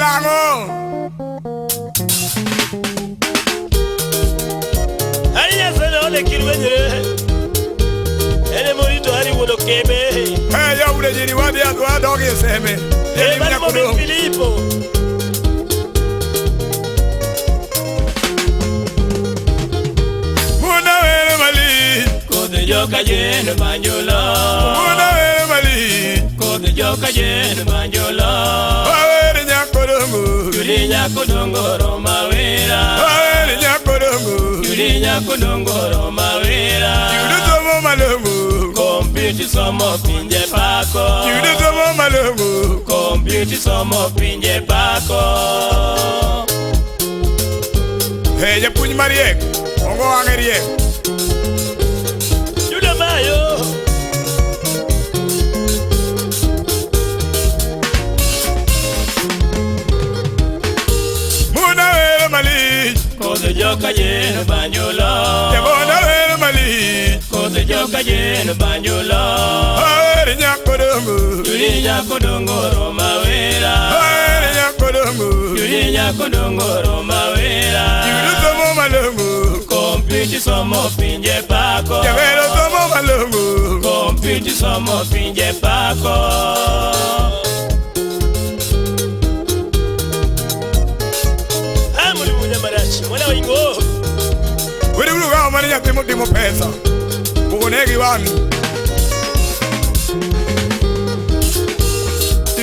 Lang'o. Ari Nyasaye noole kirwenyre. Ene morito ari wuon okebe. Eh, yaure jiri wadhi wadog e seme. E Elim mar momin nyakodong. Filipo. Muna were malich. Kodhi joka jeno banjulo. Muna were malich. Kodhi joka jeno banjulo. Wawere nyakodongo. Yudi nyakodongo roma wera. Wawere nyakodongo. Yudi nyakodongo roma wera. Yudo somo malong'o. Kompyuta somo pinje pako. Yudo somo malong'o. Kompyuta somo pinje pako. Eh, japuonj mariek. Ongo wang'e riek. Yudo mayo. Muna were malich. Kodhi joka jeno banjulo. Jabona were malich. Kodhi joka jeno banjulo. Wawere nyakodongo. Yudi nyakodongo roma wera. Wawere nyakodongo. Yudi nyakodongo roma wera. Yudo somo malong'o. Kompyuta somo pinje pako. Jawero somo malong'o. Kompyuta somo pinje pako. Amuli munyamarachi mwana waingo. Were uru gawo mane nyathi motimo pesa. Ugonegi wang'i.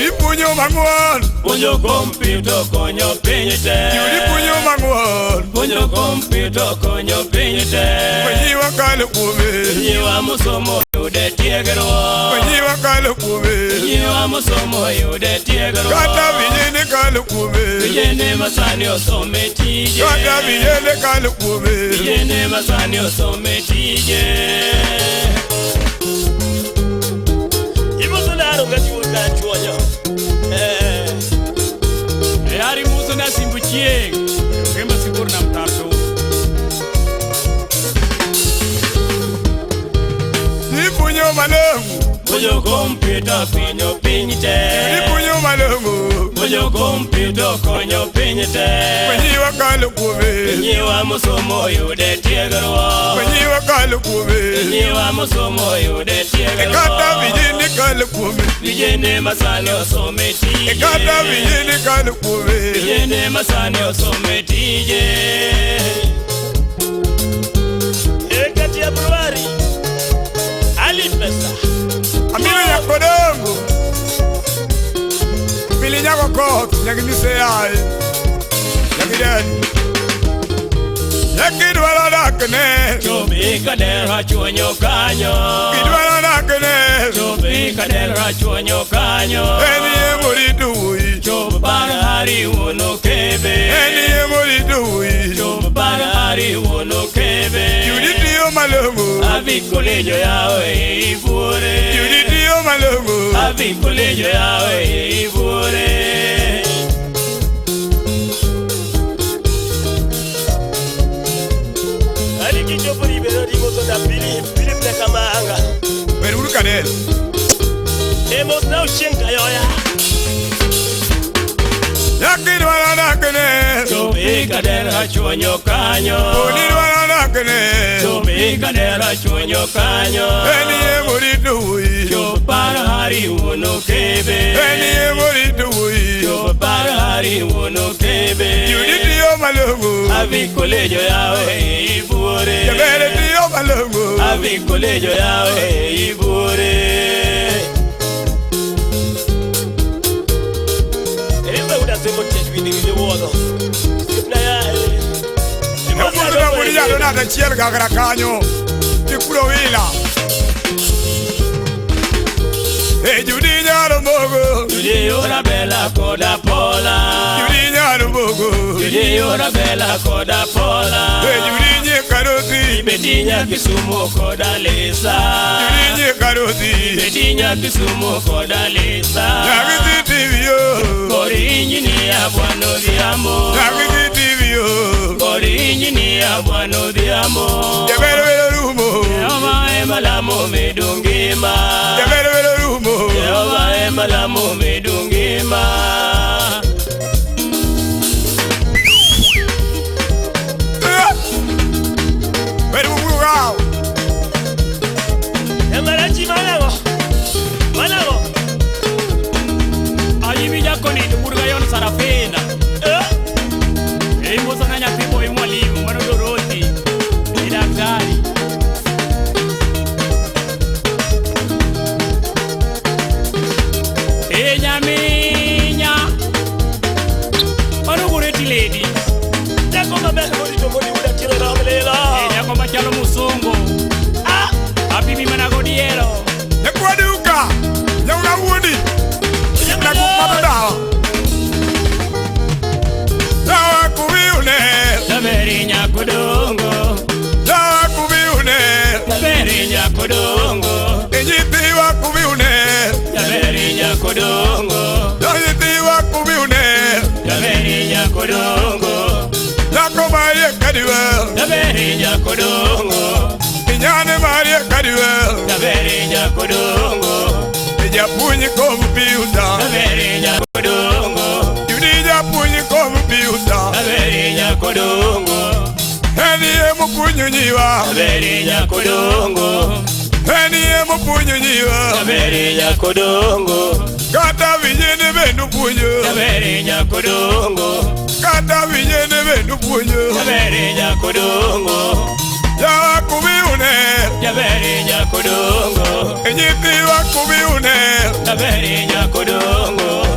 Ipuonjo mang'won. Puonjo kompyuta konyo piny te. Yudi puonjo mang'won. Puonjo kompyuta konyo piny te. Wenyiwa kalo kuome. Nyiwa mosomo yude tiegruok. Wenyiwa kalo kuome. Nyiwa mosomo yude tiegruok. Kata vijende kalo kuome. Vijende masani osome tije. Kata vijende kalo kuome. Vijende masani osome tije. Ibuso laro ngati wuod kachuonyo. Eh. E ari muso na simbu chieng'. Kemba sigur nam tarto. Ipuonjo malong'o. Puonjo kompyuta konyo piny te. Ipuonjo malong'o. Puonjo kompyuta konyo piny te. Wenyiwa kalo kuome. Nyiwa mosomo yude tiegruok. Wenyiwa kalo kuome. Nyiwa mosomo yude tiegruok. Kata vijende kalo kuome. Vijende masani osome tije. Kata vijende kalo kuome. Vijende masani osome tije. Kati ya Bulwari Ali pesa. Amino nyakodongo. Pili nyako koth nyakmise ai. Nyakidani. Nyakidwaro dakne. Chobi kadera chuonyo kanyo. Kidwaro dakne. Chobi kadera chuonyo kanyo. Eni emorito wuoyi. Chob bar hari wuon okebe. Eni emorito wuoyi. Chob bar hari wuon okebe. Yudi tiyo malong'o. Avi kolejo yawe ibuore. Yudi tiyo malong'o. Avi kolejo yawe ibuore. Ali kichopo libero rimoto na Philip, Philip na Kamanga. Beruru kadel. Emos na ushenka yoya. Nyakidwaro dakne. Chobi kadera chuonyo kanyo. Odidwaro dakne. Chobi kadera chuonyo kanyo. Eni emorito wuoyi. Chob bar hari wuon okebe. Eni emorito wuoyi. Chob bar hari wuon okebe. Yudi tiyo malong'o. Avi kolejo yawe ibuore. Jabere tiyo malong'o. Avi kolejo yawe ibuore. Elimba udasemo tech widhi gi wuodho. Osiepna yae. Ewuondo na wuod jalo nade achiel gagra kanyo. Tikuro wila. E Judi nyaro mogo. Judi ora bella koda pola. Judi nyaro mogo. Judi ora bella koda pola. E Judi nye karoti. Ibetinya Kisumu koda lesa. Judi nye karoti. Ibetinya Kisumu koda lesa. Nyakiti TV yo. Kori injinia bwana Odhiambo. Nyakiti TV yo. Kori injinia bwana Odhiambo. Jabero wero rumo. Jehova ema lamo medungima. Jabero wero rumo. Jehova ema lamo medungima. Jaberi nyakodongo. Inyane marie kadiwe. Jaberi nyakodongo. Japuonj kompyuta. Jaberi nyakodongo. Yudi japuonj kompyuta. Jaberi nyakodongo. Eni emopuonjo nyiwa. Jaberi nyakodongo. Eni emopuonjo nyiwa. Jaberi nyakodongo. Kata vijende bende opuonjo. Jaberi nyakodongo. Kata vijende bende opuonjo. Jaberi nyakodongo. Yawa kubiune. Jaberi nyakodongo. Nyithiwa kubiune. Jaberi nyakodongo.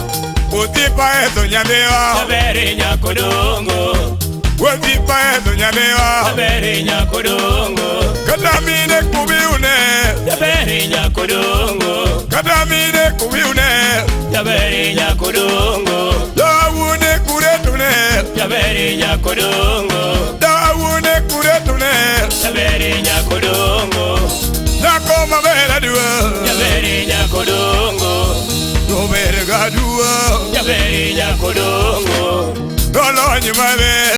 Othipa etho nyadhiwa. Jaberi nyakodongo. Othipa etho nyadhiwa. Jaberi nyakodongo. Kata mine kubiune. Jaberi nyakodongo. Kata mine kubiune. Jaberi nyakodongo. Dawune kuretune. Jaberi nyakodongo. Dawune kuretune. Jaberi nyakodongo. Nyako maber aduwa. Jaberi nyakodongo. Tober gaduwa. Jaberi nyakodongo. Tolony maber.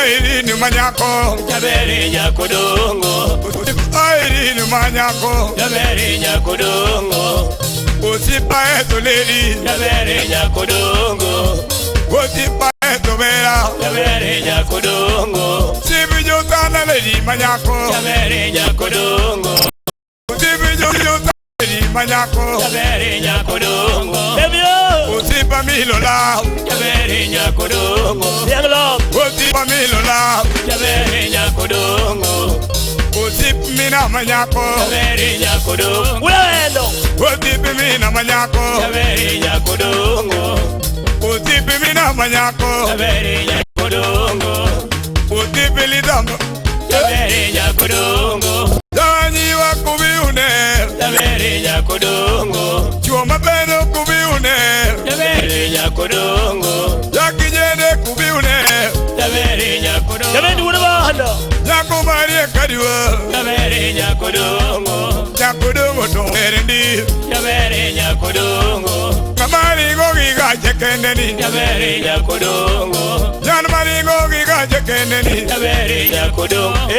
Irene Manyako. Jaberi nyakodongo. Irene Manyako. Jaberi nyakodongo. Osipa eto lady. Jaberi nyakodongo. Osipa eto vera. Jaberi nyakodongo. Sibi jotana lady Manyako. Jaberi nyakodongo. Sibi jotana lady Manyako. Jaberi nyakodongo. Osipa milola. Jaberi nyakodongo. Osipa milola. Jaberi nyakodongo. Osip mina manyako. Jaberi nyakodongo. Osip mina manyako. Jaberi nyakodongo. Osip mina manyako. Jaberi nyakodongo. Osip lidambo. Jaberi nyakodongo. Danyiwa kubiune. Jaberi nyakodongo. Chuo mabeno kubiune. Jaberi nyakodongo. Yakijende kubiune. Jaberi nyakodongo. Jaberi wuon Nyako marie kadiwa. Jaberi nyakodongo. Nyakodongo to erendi. Jaberi nyakodongo. Ng'ama ringo gi gache kende ni. Jaberi nyakodongo. Jan maringo gi gache kende ni. Jaberi nyakodongo.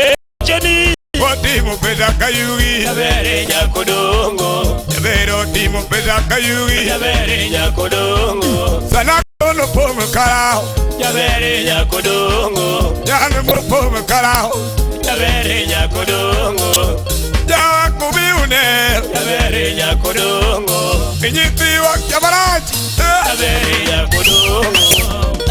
Cheni. Otimo pesa kayugi. Jaberi nyakodongo. Jabero otimo pesa kayugi. Jaberi nyakodongo. Sana kono pong'o karao. Jaberi nyakodongo. Jan mo pong'o karao. Jaberi nyakodongo. Jawa kubiune. Jaberi nyakodongo. Nyithiwa jamarach. Jaberi nyakodongo.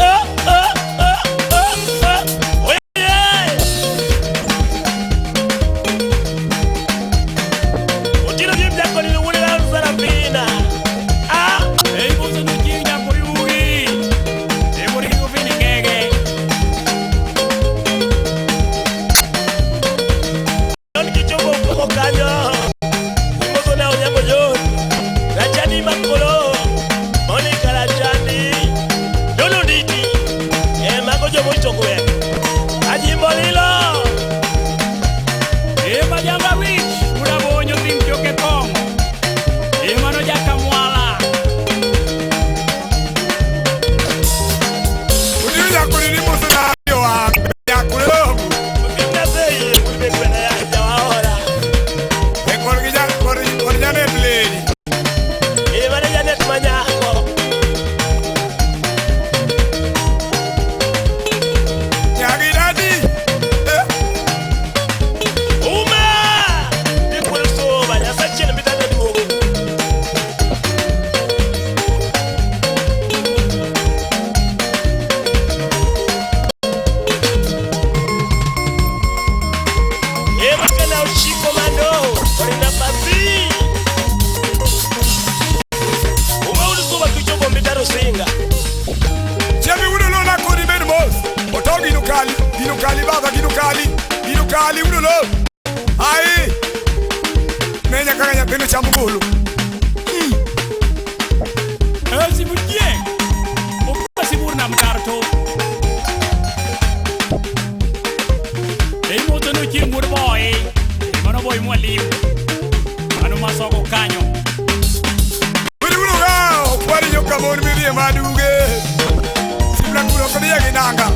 Monica Rachani. Kali baba gino kali. Gino kali unulo. Ai. Nenya kaka nyathino chamo golo. Sibuor chieng'. Okwa sibuor nam kar to. Imoso no chieng' wuod boy. Mano boy mwalimu. Mano masoko kanyo. Wili uno ga okwari nyoka mon midhie maduge. Simla kuno kod gi nanga.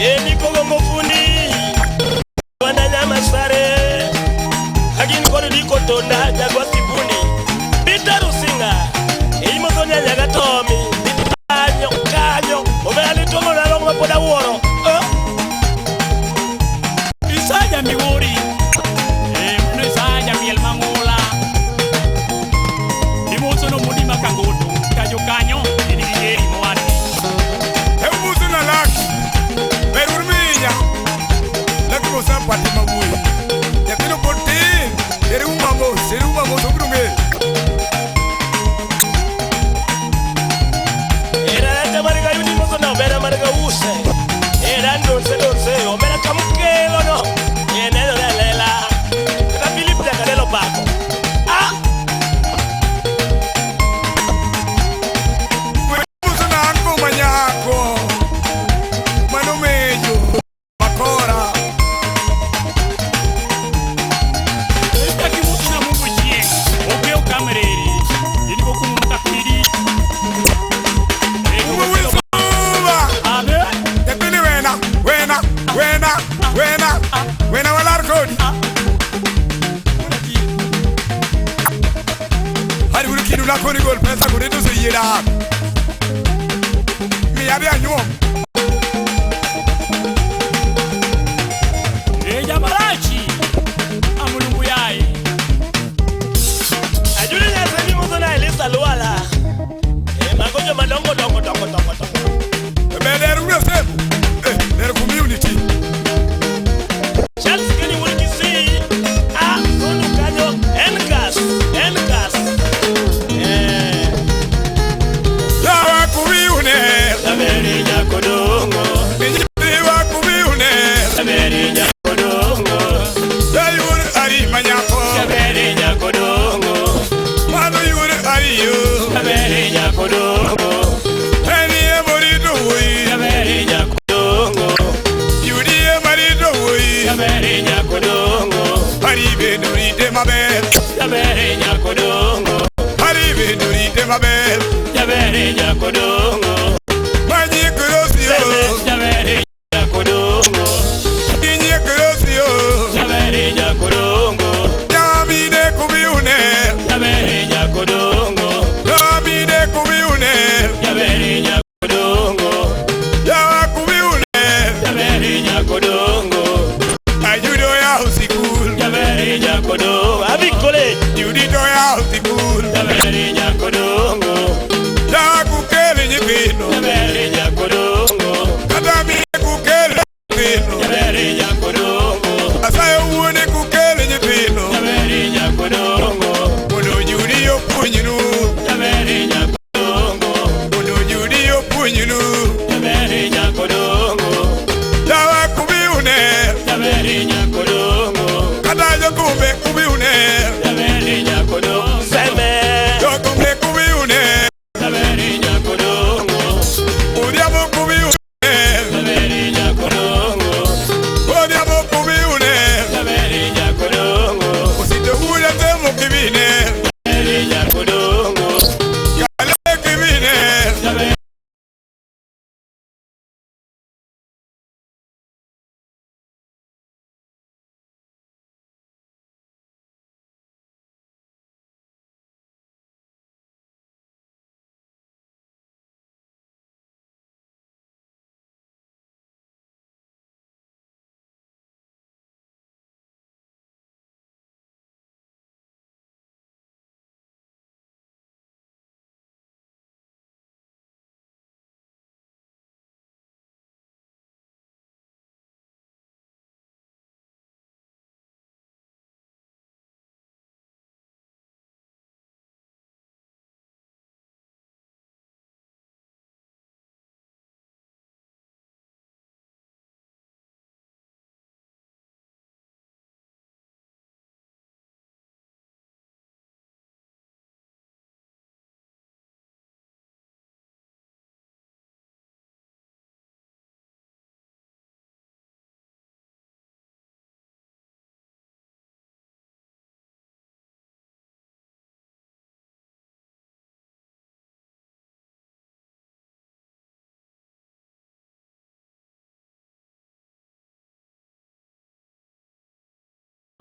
Eni kogo mofundi Wanda nyama sare Agin kodo diko tonda jagwa sibuni Peter Rusinga Imoso nyanyaga Tomi Kanyo kanyo Omera ni tuomo na long mapod awuoro. Isaja Migori. Mano Isaja miel mang'ula. Imoso no mudi makangoto. Kajo kanyo in gi geri mowadgi. Emuso na laki. Berur minya. Laki mosa pati mawuoyi. Nyathino pod tin. Eri uma mos, eri uma mos obiro ng'eyo. Era rata mar gayuni moso na omera mar gause. Era ndonse donse omera kamukelo no. Eneno lela. Kata Philip Jakanelo pako. Ah! Muso na anko manyako. Mano mejo. Makora. Eka kimoso na Mungu chieng'. Okew kamereri. In go kumu matakwidi. Uwe wisuba. Abe. Nyathini wena, wena, wena, wena. Wena walar kodi. Hari uru kidu la koni gol pesa kode to oseyie dak. Miya dhi anyuom. E jamarachi. Amulungu yai. Ajuli nyaseni moso na Elisa Luala. Magonjwa madongo dongo dongo dongo dongo. Be ler uru e semo. Ler community. Charles Kenny wuod Kisii. Ah, Sondu kanyo Enkas, Enkas. Yawa kubiune. Jameri nyakodongo, Nyithiwa kubiune. Jameri nyakodongo, Jayur ari manyako. Jameri nyakodongo, Mano yur ariyo. Jameri nyakodongo, Eni e morito wuoyi. Jameri nyakodongo, Yudi e marito wuoyi. Jameri nyakodongo, Ari bende orite maber. Jameri nyakodongo, Ari bende orite maber. Jameri nyakodongo.